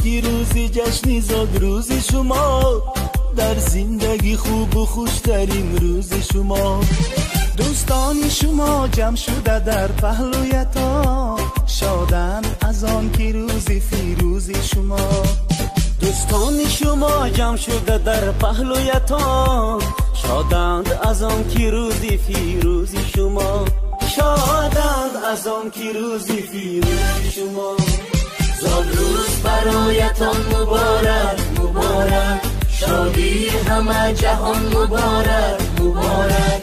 ки рӯзи ҷашни зодрӯзи шумо, дар зиндагӣ хубу хуштарин рӯзи шумо. Дӯстони шумо ҷамъ шуда дар паҳлӯятон, шоданд аз он ки рӯзи фирӯзи шумо. Дӯстони шумо ҷамъ шуда дар паҳлӯятон, шоданд аз он ки рӯзи фирӯзи шумо. Шоданд аз он ки рӯзи фирӯзи шумо. Зодрӯз бароятон муборак, муборак, шодии ҳама ҷаҳон муборак, муборак.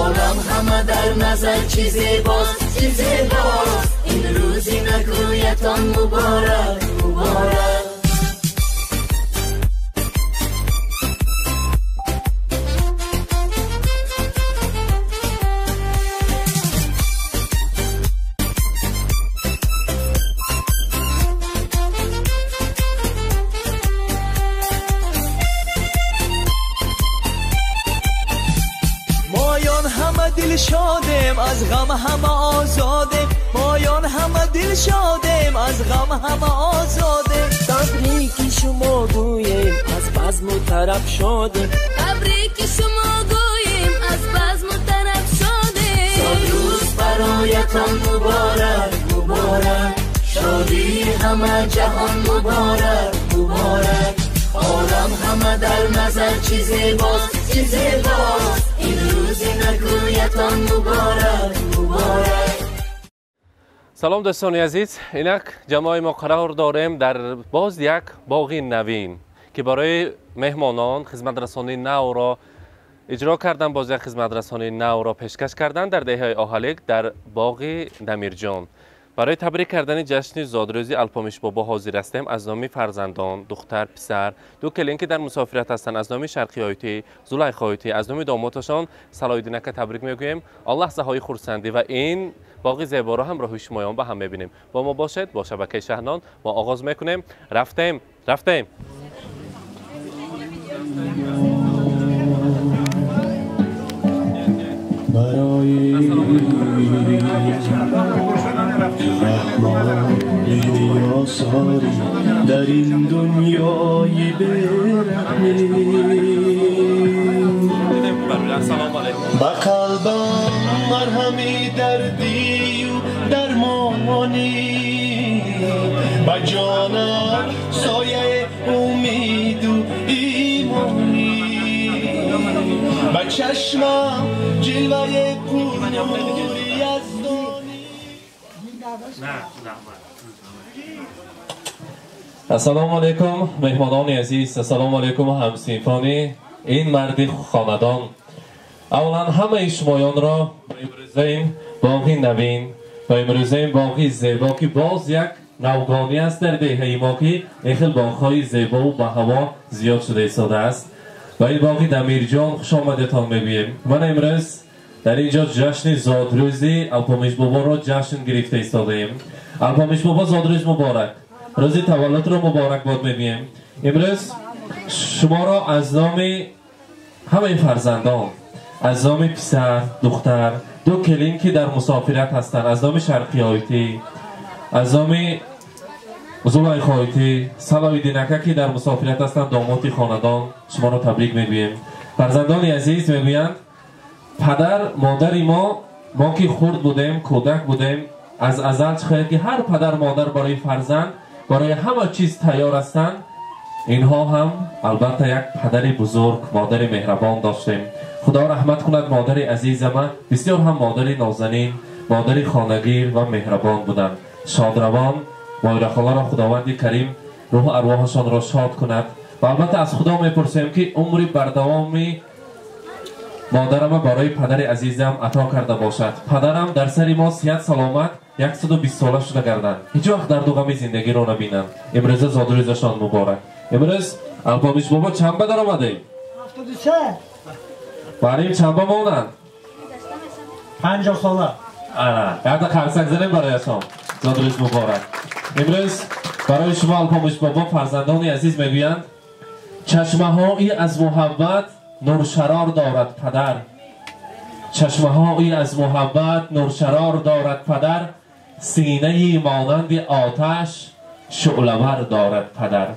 Олам ҳама дар назар чӣ зебост, чӣ зебост, ин рӯзи накӯятон муборак, муборак. Дилшодем аз ғам ҳама озодем, моён ҳама дилшодем аз ғам ҳама озодем. Табрики шумо гӯем аз базму тараб шодем, табрики шумо гӯем аз базму тараб шодем. Зодрӯз бароятон муборак, муборак, шодии ҳама ҷаҳон муборак, муборак. Олам ҳама дар назар чӣ зебост, чӣ зебост, ин рӯзи накӯятон муборак, муборак. Салом дӯстони азиз, инак ҷамоаи мо қарор дорем дар боз як боғи навин ки барои меҳмонон хизматрасонии навро иҷро кардан, боз як хизматрасонии навро пешкаш кардан дар деҳаи Оҳалик дар боғи Дамирҷон. Барои табрик кардани ҷашни зодрӯзи Алпомишбобо ҳозир ҳастем аз номи фарзандон, духтар, писар, ду келин ки дар мусофират ҳастанд, аз номи Шарқиёйтӣ, Зулайхойтӣ, аз номи домоташон Салоҳиддин ака табрик мегӯем. Он лаҳзаҳои хурсандӣ ва ин боғи зеборо ҳамроҳи шумоён ба ҳам мебинем. Бо мо бошед, бо шабакаи Шаҳнон мо оғоз мекунем. Рафтем, рафтем. آثاری در این دنیای برهنه، به قلبم مرهمی دردی و درمانی، به جانم سایه امید و ایمانی، به چشمم جلوه پرنوری یزدانی. Ассалому алайкум меҳмонони азиз, ассалому алайкум ҳамсинфони ин марди хонадон. Аввалан ҳамаи шумоёнро ба имрӯзаи боғи навин, ба имрӯзаи боғи зебо ки боз як навгонӣ аст дар деҳаи мо ки ин хел боғҳои зебову баҳаво зиёд шуда истодааст. Ба ин боғи Дамирҷон хушомадетон мегӯем. Ман имрӯз дар ин ҷо ҷашни зодрӯзи Алпомишбоборо ҷашн гирифта истодаем. Алпомишбобо зодрӯз муборак, рӯзи таваллудро муборакбод мегӯем. Имрӯз шуморо аз номи ҳамаи фарзандон, аз номи писар, духтар, ду келин ки дар мусофират ҳастанд, аз номи Шарқиёйтӣ, аз номи Зулайхойтӣ, Салоҳиддин ака ки дар мусофират ҳастанд, домоти хонадон, шуморо табрик мегӯем. Фарзандони азиз мегӯянд падар модари мо, мо ки хурд будем, кӯдак будем, аз азал чӣ ки ҳар падар модар барои фарзанд барои ҳама чиз тайёр ҳастанд, инҳо ҳам албатта як падари бузург, модари меҳрабон доштем. Худо раҳмат кунад модари азизама, бисёр ҳам модари нозанин, модари хонагир ва меҳрабон буданд. Шодравон Мойрахоларо Худованди Карим рӯҳу арвоҳашонро шод кунад ва албатта аз Худо мепурсем ки умри бардавоми модарама барои падари азизам ато карда бошад. Падарам дар сари мо сиҳат саломат 120 сола шуда гарданд, ҳеҷ вақт дарду ғами зиндагиро набинанд. Имрӯза зодрӯзашон муборак. Имрӯз Алпомишбобо чанд ба даромадем? 73. Барим чанд ба монанд? 50 сола. Ана, якта қарсак занем барояшон. Зодрӯз муборак. Имрӯз барои шумо Алпомишбобо фарзандони азиз мегӯянд: чашмаҳои аз муҳаббат нуршарор дорад падар, чашмаҳои аз муҳаббат нуршарор дорад падар, синаи монанди оташ шӯълавар дорад падар.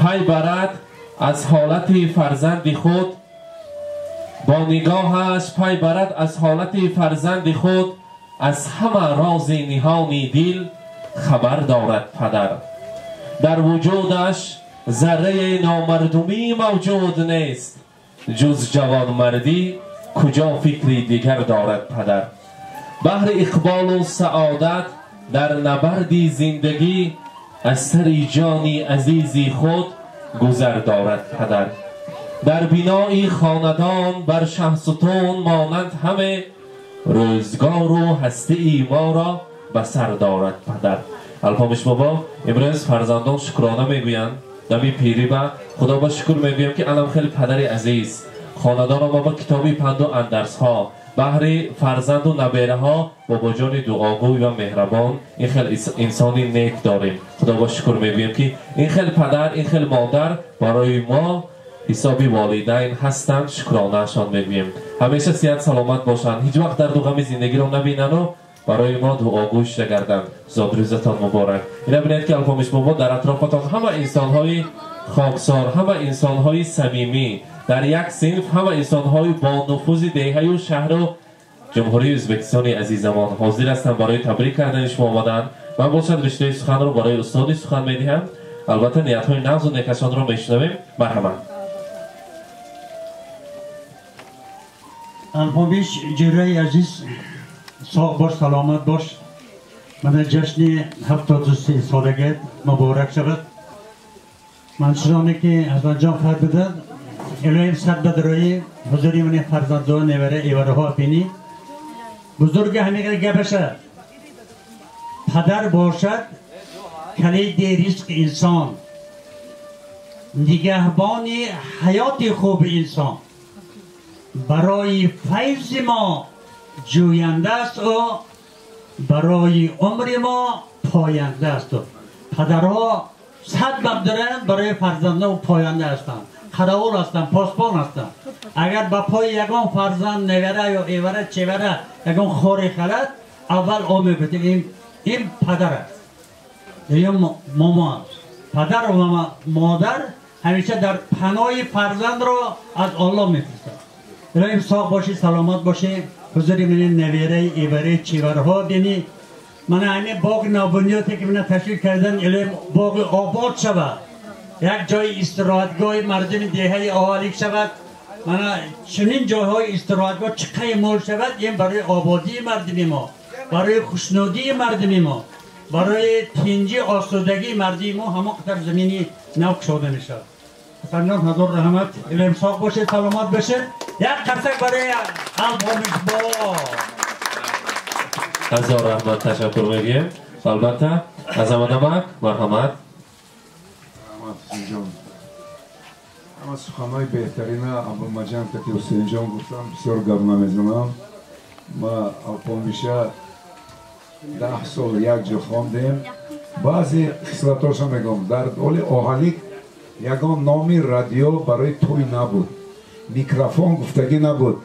Пай барад аз ҳолати фарзанди худ, бо нигоҳаш пай барад аз ҳолати фарзанди худ, аз ҳама рози ниҳони дил хабар дорад падар. Дар вуҷудаш зарраи номардумӣ мавҷуд нест, ҷуз ҷавонмардӣ куҷо фикри дигар дорад падар. Баҳри иқболу саодат дар набарди зиндагӣ аз сари ҷони азизи худ гузар дорад падар. Дар бинои хонадон бар шаҳсутун монанд ҳаме, рӯзгору ҳастии моро ба сар дорад падар. Алпомиш бобо, имрӯз фарзандон шукрона мегӯянд дами пирӣ ба Худо ба шукр мегӯям ки анам хеле падари азиз, хонадонам ба китоби панду андарсҳо, баҳри фарзанду набераҳо бобоҷони дуогӯй ва меҳрабон, ин хел инсони нек дорем. Худо ба шукр мегӯем ки ин хел падар, ин хел модар барои мо ҳисоби волидайн ҳастанд, шукронаашон мегӯем. Ҳамеша сиҳат саломат бошанд, ҳеҷ вақт дарду ғами зиндагиро набинану барои мо дуогӯй шуда гарданд. Зодрӯзатон муборак. Ина бинед ки Алпомиш бобо, дар атрофатон ҳама инсонҳои хоксор, ҳама инсонҳои самимӣ, дар як синф ҳама инсонҳои бонуфузи деҳаю шаҳру ҷумҳурии Ӯзбекистони азизамон ҳозир ҳастанд барои табрик кардани шумо омаданд. Ман бошад риштаи суханро барои устоди сухан медиҳам. Албатта ниятҳои нағзу некашонро мешунавем. Марҳамат. Алпомиш ҷӯраи азиз, соғ бош, саломат бош. Мана ҷашни 73 солагиат муборак шавад. Ман чуноне ки Ҳасанҷон фармуданд, илоҳим сад бадрои ҳузури мани фарзандон невара эвараҳо бинӣ. Бузурги ҳамиға гапаша, падар бошад калиди ризқи инсон, нигаҳбони ҳаёти хуби инсон, барои файзи мо ҷӯянда аст ӯ, барои умри мо поянда аст ӯ. Падарҳо сад бабдоранд, барои фарзандон поянда ҳастанд, қаровул ҳастанд, посбон ҳастанд. Агар ба пои ягон фарзанд невара ё эвара чевара ягон хоре харад, аввал о мегӯяд ин падар аст ё момо аст. Падар ва модар ҳамеша дар паноҳи фарзандро аз Аллоҳ мефиристад. Илоҳим соғ бошӣ, саломат бошӣ. Ҳузури мани невараи эвараи чеварҳо бинӣ. Мана ҳамин боғи нобуниёте ки мана ташкил кардан, илоҳим боғи обод шавад, як ҷои истироҳатгоҳи мардуми деҳаи оҳалик шавад. Мана чунин ҷойҳои истироҳатгоҳ чӣ қадр мол шавад, ин барои ободии мардуми мо, барои хушнудии мардуми мо, барои тинҷи осудагии мардуми мо ҳамон қадар замини нав кушода мешавад. Ҳасанҷон, ҳазор раҳмат. Илоҳим соғ бошед, саломат бошед. Як қарсак барои Алпомиш бобо. Ҳазор раҳмат, ташаккур мегӯем. Албатта Азамадамак, марҳамат. Ҳама суханҳои беҳтарина Абдулмаҷан кати Ҳусейнҷон гуфтам, бисёр гап намезанам. Ма Алпомиша 10 сол як ҷо хондем. Баъзе хислатоша мегӯм, дар оли оҳалик ягон номи радио барои тӯй набуд, микрофон гуфтагӣ набуд.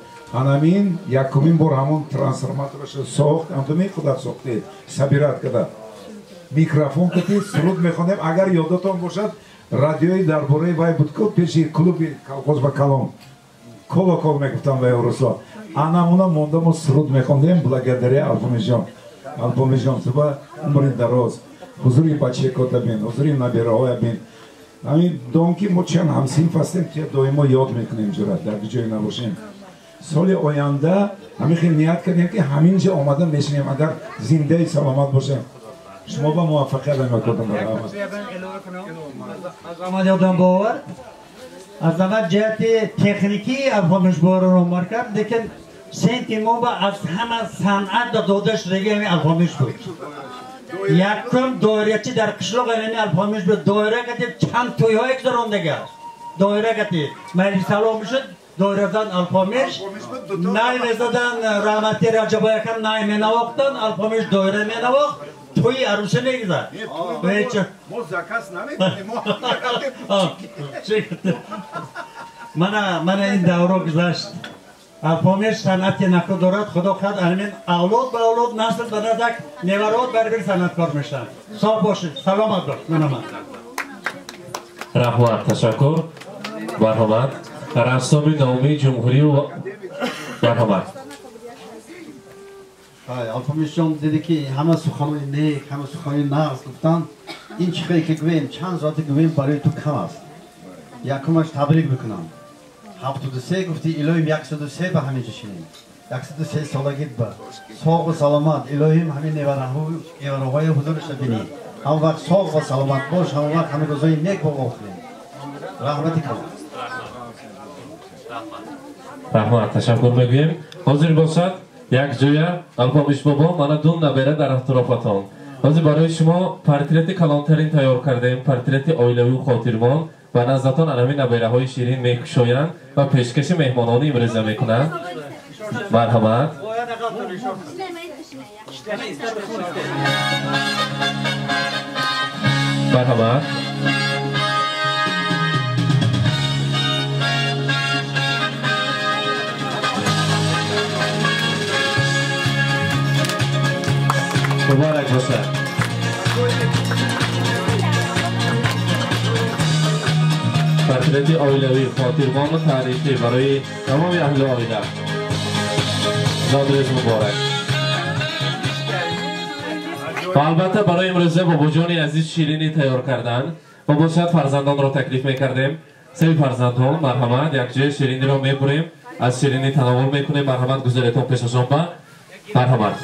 Анамин якумин бор ҳамон трансформаторашо сохт, ҳамтуми худат сохтед, сабират када. Микрофон кати суруд мехондем. Агар ёдатон бошад, радиои дар бораи вай буд ку пеши клуби колхоз ба калон колокол мегуфтам вай урусо. Анамуна мондамо суруд мехондем. Благодаря Алпомишҷон. Алпомишҷон, туба умри дароз, ҳузури бачекота бин, ҳузури набираҳоя бин. Ҳамин дон ки мо чанд ҳамсинф ҳастем, ки доимо ёд мекунем ҷурат, дар ҷое набошем. Соли оянда ҳамин хел ният кардем ки ҳамин ҷо омада мешинем, агар зиндаи саломат бошем. Шумо ба муваффақият мекардам. Аз омад ёдам бовар, аз омад ҷиҳати техникӣ Алпомиш боборо номбар кард, лекин сенти мо ба аз ҳама санъат дода шудаги ҳамин Алпомиш буд. Якум доирачи дар қишлоқ ҳамин Алпомиш буд. Доира катиб чанд тӯйҳое гузарондаги аст. Доира катиб маҷлисалом мешуд, доиразан Алпомиш, най мезадан раҳмати Раҷабой акам най менавохтан, Алпомиш доира менавохт, тӯи арӯса мегузашт. Мо заказ намекунем. Мана ин давро гузашт. Алпомиш санъати нақл дорад. Худо хоҳад ҳамин авлод ба авлод, насл ба насл неварот барбир санъаткор мешаванд. Соғ бошед, саломат бош. Манамат. Раҳмат, ташаккур. Марҳамат. Рассоми номии ҷумҳурӣ, марҳамат. Алпомишҷон, диди ки ҳама суханони нек, ҳама суханони нағз гуфтанд. Ин чӣ хеле ки гӯем, чанд соате гӯем, барои ту кам аст. Якумаш табрик мекунам. 73 гуфти, илоҳим 103 ба ҳамин ҷо шинем. 103 солагит ба соғу саломат, илоҳим ҳамин невараҳои ҳузурашро бинӣ. Ҳама вақт соғ ва саломат бош, ҳама вақт ҳама рӯзои нек бо охирем. Раҳмати калон. Раҳмат, ташаккур мегӯем. Ҳозир бошад як ҷоя Алпомиш бобо, мана ду набера дар атрофатон. Ҳозир барои шумо портрети калонтарин тайёр кардем, портрети оилавию хотирмон. Ба наздатон анами набераҳои ширин мекушоянд ва пешкаши меҳмонони имрӯза мекунанд. Марҳамат. Марҳамат. Муборак бошад. Портрети оилавӣ, хотирмону таърихӣ барои тамоми аҳли оила. Зодрӯз муборак. Ва албатта барои имрӯза бобоҷони азиз ширинӣ тайёр кардан ва бошад фарзандонро таклиф мекардем. Сеи фарзандҳо, марҳамат, якҷоя шириниро мебурем, аз ширинӣ тановул мекунем. Марҳамат, гузаретон пешашон ба. Марҳамат.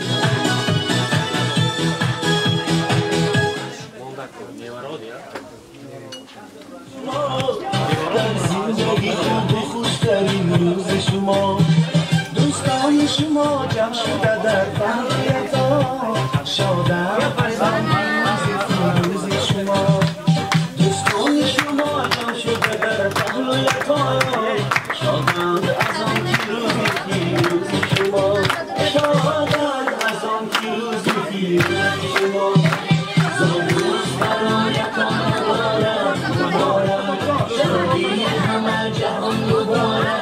دوستان شما جمع شده در پهلویتان، شادم از آن روز فیروز شما. دوستان شما جمع شده در پهلویتان، شادند از آن روز فیروز شما. شادند از آن روز فیروز شما. زادروز برایتان مبارک مبارک، شادی همه جهان مبارک.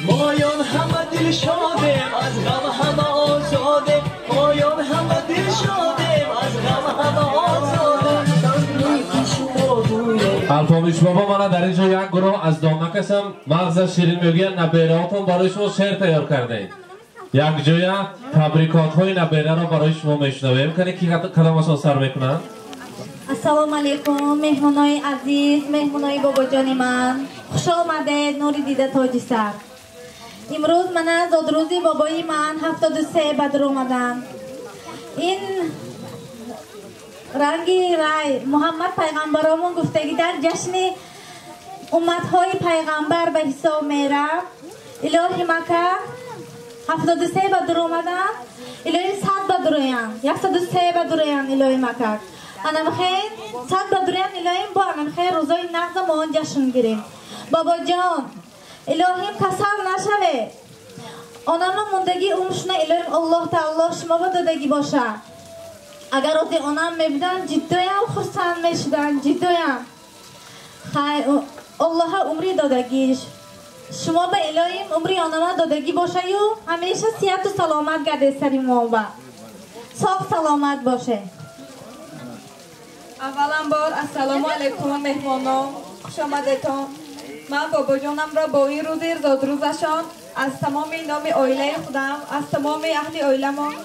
مایان همه دل شادیم، از غم همه آزادیم. مایان همه دل شادیم، از غم همه آزادیم. Алпомиш бобо, мана дар ин ҷо як гурӯҳ аз домакашам мағза ширин мегӯянд. Набераҳотон барои шумо шеър тайёр кардаед. Якҷоя табрикотҳои набераро барои шумо мешунавем. Кане ки кадомашон сар мекунанд? Ассалому алайкум, меҳмонои азиз, меҳмонои бобоҷони ман. Хуш омадед, нури дида тоҷи сар. Имрӯз мана зодрӯзи бобои ман 73 ба дур омадам. Ин ранги рай Муҳаммад пайғамбаромон гуфтагӣ дар ҷашни умматҳои пайғамбар ба ҳисоб меравад. Илоҳи мака 73 ба дур омадам, илоҳи 100 ба дуроям, 103 ба дуроям илоҳи мака. Анамхел 100 ба дуроям илоҳим, бо анамхел рӯзои нағза мо он ҷашн гирем. Бобоҷон, илоҳим касал нашавед. Онама мондагӣ умршуна илоҳим Аллоҳ таоло шумо ба додагӣ боша. Агар ози онам мебуданд, ҷиддоям хурсанд мешуданд, ҷиддоям. Хай, Аллоҳа умри додагиш. Шумо ба илоҳим умри онама додагӣ бошаю, ҳамеша сиҳату саломат гардед сари мо ба. Соғ саломат боше. Аввалан бор ассалому алайкум меҳмонон, хуш омадетон. Ман бобоҷонамро бо ин рӯзи зодрӯзашон аз тамоми номи оилаи худам, аз тамоми аҳли оиламон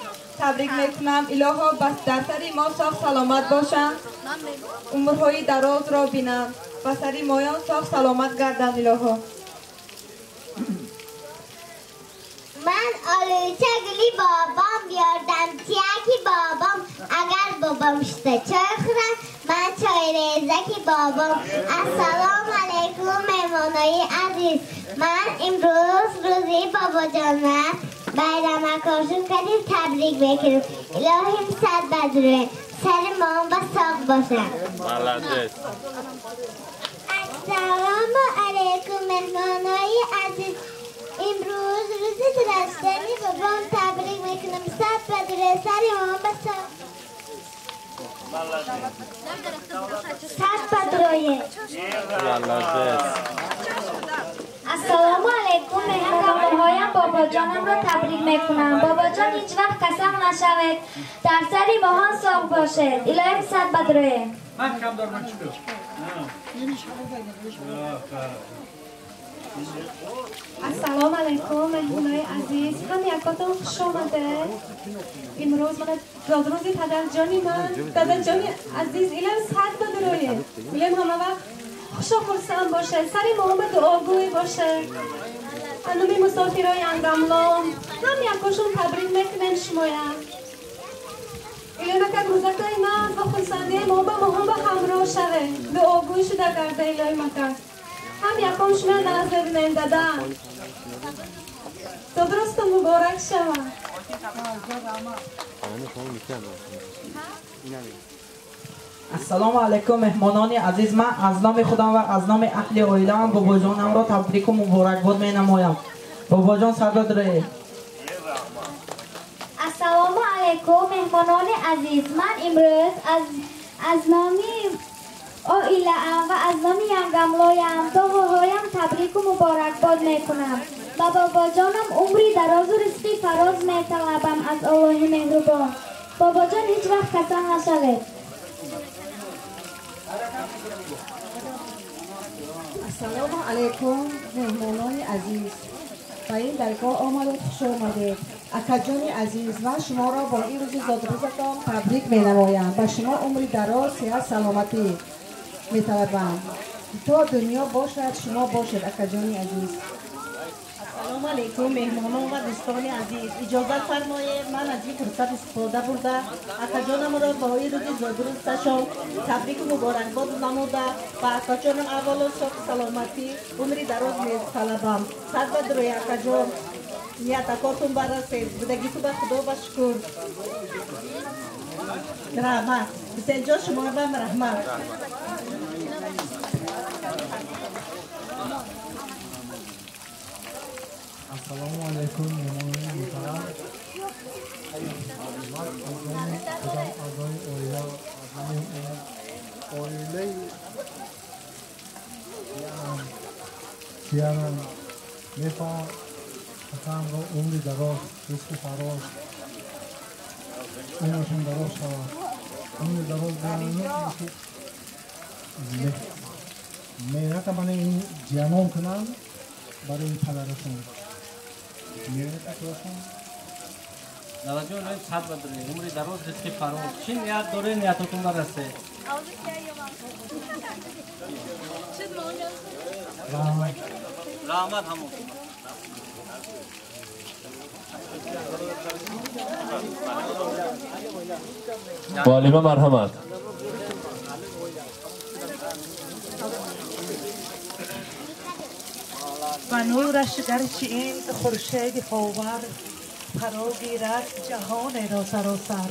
табрик мекунам. Илоҳо дар сари мо соғ саломат бошанд, умрҳои дарозро бинанд, ба сари моён соғ саломат гарданд илоҳо. Ман олуча гули бобом ёрдамчияки бобом. Агар бобом шита чой хӯрад, ман чойрезаки бобом. Ассалому алайкум, меҳмонои азиз. Ман имрӯз рӯзи бобоҷона байрамакошон кардем, табрик мекунем. Илоҳим сад бадруе, сари мон ба соғ бошад. Молодец. Ассалому алайкум, меҳмонои азиз. Имрӯз рӯзи рафтани бобом табрик мекунам. Сад бадруе, сари мон ба соғ. Сад бадруе. Молодец. Ассалому алайкум, меҳмонҳоям бобоҷонамро табрик мекунам. Бобоҷон ҳеҷ вақт касал нашавед, дар сари моҳон соғ бошед. Илоҳим сад бадруе. Ассалому алайкум, меҳмонои азиз. Ҳам якотон хуш омадед. Имрӯз мана зодрӯзи падарҷони ман, дадаҷони азиз, илоҳим сад бадруе. Илоҳим ҳама вақт хушу хурсанд бошед, сари моҳон ба дуогӯй бошед. Ануми мусофирои ангамлом ҳам якошон табрик мекунем шумоя. Илоҳим акак рӯзакои ман бо хурсандии мо ба моҳон ба ҳамроҳ шавед, дуогӯй шуда гарда. Илоҳим акак ҳам якон шумо нағз бибинем, дада. Зодрӯзтон муборак шавад. Ассалому алайкум, меҳмонони азиз. Ман аз номи худам ва аз номи аҳли оилаам бобоҷонамро табрику муборакбод менамоям. Бобоҷон сардодре. Ассалому алайкум, меҳмонони азиз. Ман имрӯз аз номи оилаам ва аз номи янгамлоям тоғоҳоям табрику муборакбод мекунам. Ба бобоҷонам умри дарозу ризқи фароз металабам аз Аллоҳи меҳрубон. Бобоҷон ҳеҷ вақт касал нашавед. Ассалому алайкум, меҳмонони азиз. Ба ин даргоҳ омадед, хуш омадед. Акаҷони азиз, ман шуморо бо ин рӯзи зодрӯзатон табрик менамоям. Ба шумо умри дароз, сиҳат, саломатӣ металабам. То дунё бошад, шумо бошед, акаҷони азиз. Ассалому алайкум, меҳмонон ва дӯстони азиз. Иҷозат фармоед, ман аз ин фурсат истифода бурда акаҷонамро бо ин рӯзи зодрӯзашон табрику муборакбод намуда ба акаҷонам аввало соҳ саломатӣ, умри дароз металабам. Сад бадруй, акаҷон, ниятакотун барасед, будагиту ба Худо ба шукр. Раҳмат. Ҳусейнҷон, шумоам раҳмат. Ассалому алайкум, меҳмонони муҳтарам. Ман аз номи худам, аз номи оила, аз номи оилаи сиярам мехоҳам акамро умри дароз, ризқи фароз, умрашон дароз шавад. Умри дароз меҳната мана ин ҷиянон кунам барои падарашон. Меҳнат акашон. Дадаҷон, сад бадруе, умри дароз, ризқи фароз. Чӣ ният доред, ниятотон барасед. Раҳмат ҳамон. Муаллима, марҳамат. Ба нураш гарчи ин хуршеди ховар фаро гирад ҷаҳонеро саросар,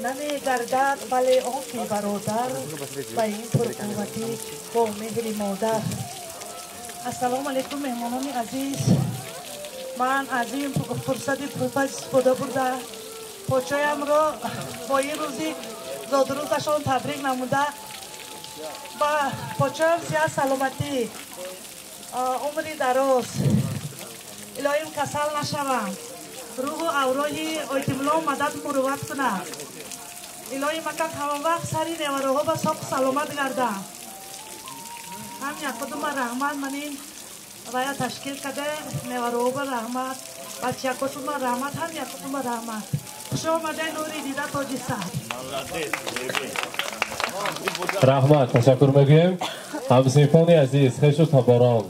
намегардад вале он ки бародар ба ин пурқувватӣ бо меҳри модар. Ассалому алайкум, меҳмонони азиз. Ман аз ин фурсати пурфайз истифода бурда подшоямро бо ин рӯзи зодрӯзашон табрик намуда ба подшоям сиҳат, саломатӣ, умри дароз, илоҳим касал нашавам, рӯҳу авроҳи ойтимло мадад мурувват кунад. Илоҳим акак ҳамавақт сари невароҳо ба соқу саломат гардам. Ҳам якудума раҳмат, ман ин вая ташкил карда невароҳо ба раҳмат, бачаякотума раҳмат, ҳам якудума раҳмат. Хуш омаде, нури дида тоҷи сар. Раҳмат, ташаккур мегӯем. Ҳамсинфони азиз, хешу таборон,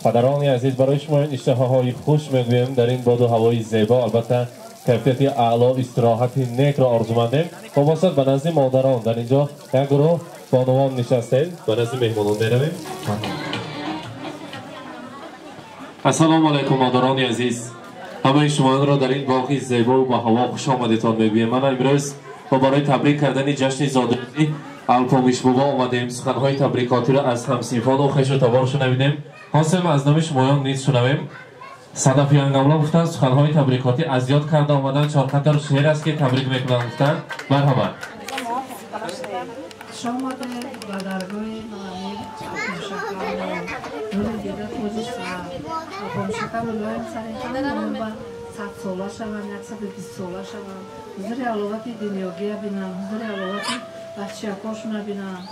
Падарони азиз, барои шумо иштиҳоҳои хуш мегӯем дар ин боду ҳавои зебо. Албатта кайфияти аъло, истироҳати некро орзумандем. Ва бошад ба назди модарон, дар инҷо як гурӯҳ бонувон нишастед, ба назди меҳмонон меравем. Ассалому алайкум, модарони азиз. Ҳамаи шуморо дар ин боғи зебо ва ҳаво хуш омадетон мегӯем. Ман имрӯз ва барои табрик кардани ҷашни зодрӯзӣ Алпомиш бобо омадем. Суханҳои табрикотиро аз ҳамсинфон ва хешу табор шунавидем. Хостем аз номи шумоён низ шунавем. Садаф Янгамла гуфтанд, суханҳои табрикотӣ аз ёд карда омаданд, чор қатор шеър аст ки табрик мекунанд гуфтанд. Марҳамат. Хуш омадед ба даргоҳи Амир Алпомишака. Дида тоҷи сар Алпомишака мулоим сари ҳама 100 сола шаванд, 120 сола шаванд. Ҳузури аловати дунёгия бинанд, ҳузури аловати бачаякошона бинанд.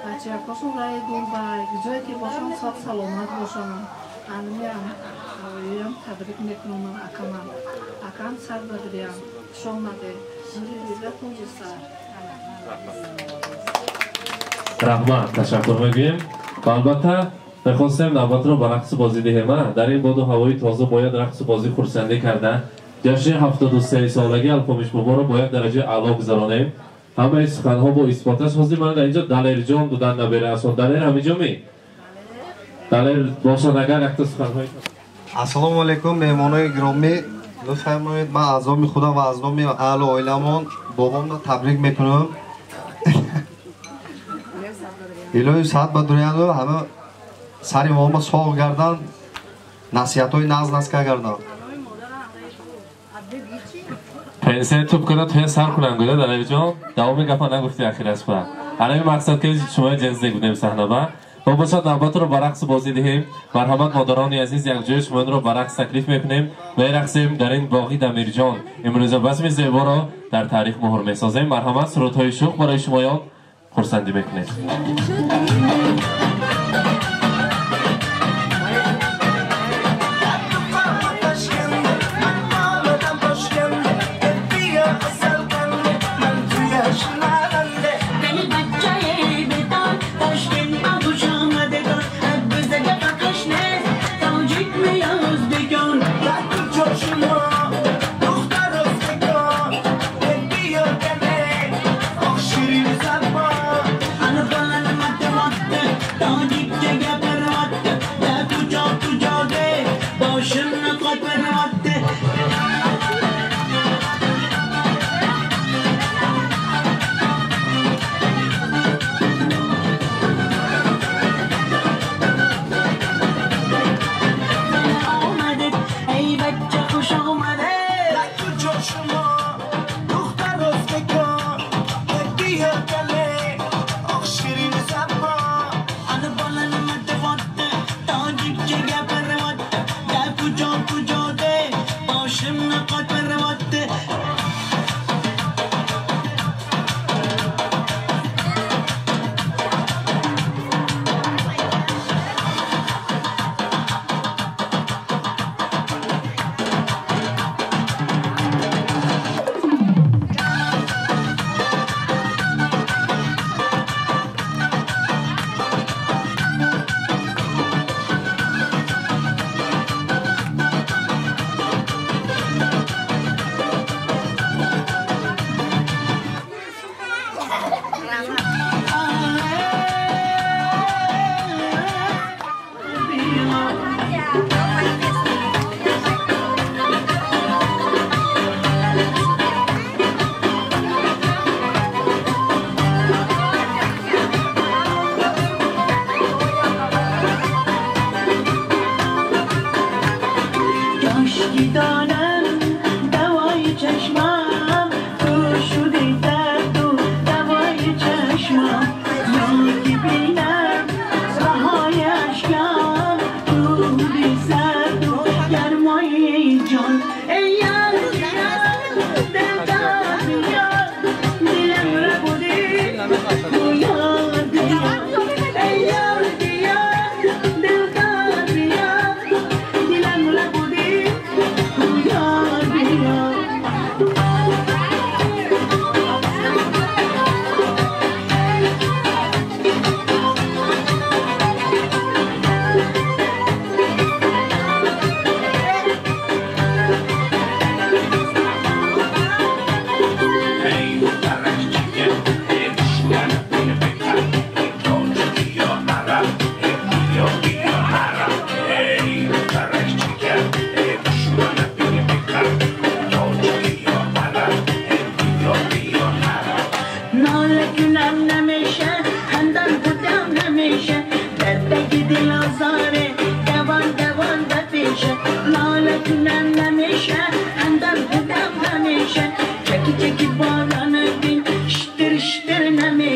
Бачаякошон раи гурбай, ҷое ки бошанд соғ саломат бошанд. Анмиам оям табрик мекунам акамам. Акам сар бадриям. Хуш омадед. Нури дида тоҷи сар. Раҳмат, ташаккур мегӯем. Ва албатта мехостем навбатро ба рақсу бозӣ диҳем. Дар ин боду ҳавои тоза бояд рақсу бозӣ хурсандӣ карда ҷашни 73 солагии Алпомиш боборо бо як дараҷаи аъло гузаронем. Ҳамаи суханҳо бо исботаш. Ҳозир ман дар инҷо Далерҷон будан набераашон. Далер ҳаминҷо ми? Далер бошад агар якта суханҳои. Ассалому алайкум, меҳмонои гиромӣ. Лутф фармоед, ман аз номи худам ва аз номи аҳлу оиламон бобомро табрик мекунам. Илоҳи саҳат ба дуряну ҳама сари мома соғ гардан, насиҳатҳои нағз наска гардан. Пенсия туп када туя сар кунан гуда Далерҷон. Давоми гапа нагуфти ахир аз худа. Ҳамин мақсад ки шумо ҷинс гудем саҳнаба. Ва бошад навбатро ба рақсу бозӣ диҳем. Марҳамат, модарони азиз, якҷоя шуморо ба рақс таклиф мекунем. Мерақсем дар ин боғи Дамирҷон. Имрӯза базми зеборо дар таърих муҳр месозем. Марҳамат, сурудҳои шӯх барои шумоён хурсандӣ мекунед. Ana bana madde madde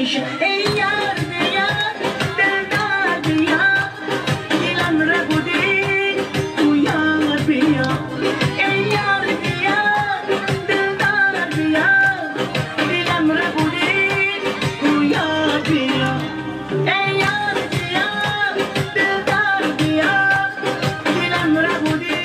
Ey yar biyar, dildar biyar, dilim rabudi tu yar biyar. Ey yar biyar, dildar biyar, dilim rabudi tu yar biyar. Ey yar biyar, dildar biyar, dilim rabudi.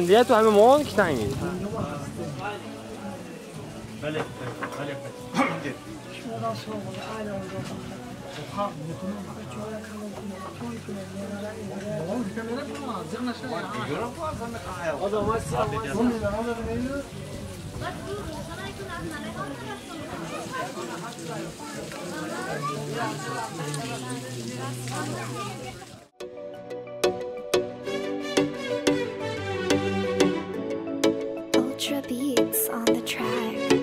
دیگه تو همه مال که تنگی. بله بله بله. Ultra beats on the track.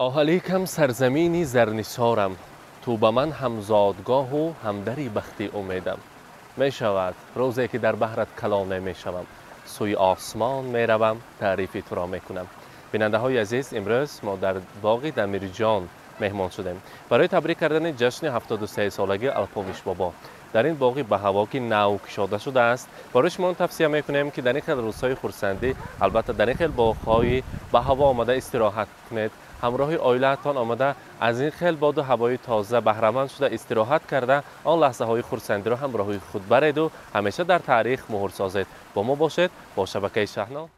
Оҳаликам сарзамини зарнисорам, ту ба ман ҳамзодгоҳу ҳамдари бахти умедам. Мешавад рӯзе ки дар баҳрат калоне мешавам, сӯи осмон меравам, таърифи туро мекунам. Бинандаҳои азиз, имрӯз мо дар боғи Дамирҷон меҳмон шудем барои табрик кардани ҷашни 73-солагии Алпомиш бобо. Дар ин боғи баҳаво ки нав кушода шудааст, барои шумо тавсия мекунем ки дар ин хел рӯзҳои хурсандӣ, албатта дар ин хел боғҳои баҳаво омада истироҳат кунед, ҳамроҳи оилаатон омада аз ин хел боду ҳавои тоза баҳраманд шуда истироҳат карда, он лаҳзаҳои хурсандиро ҳамроҳи худ бареду ҳамеша дар таърих муҳр созед. Бо мо бошед бо шабакаи Шаҳно.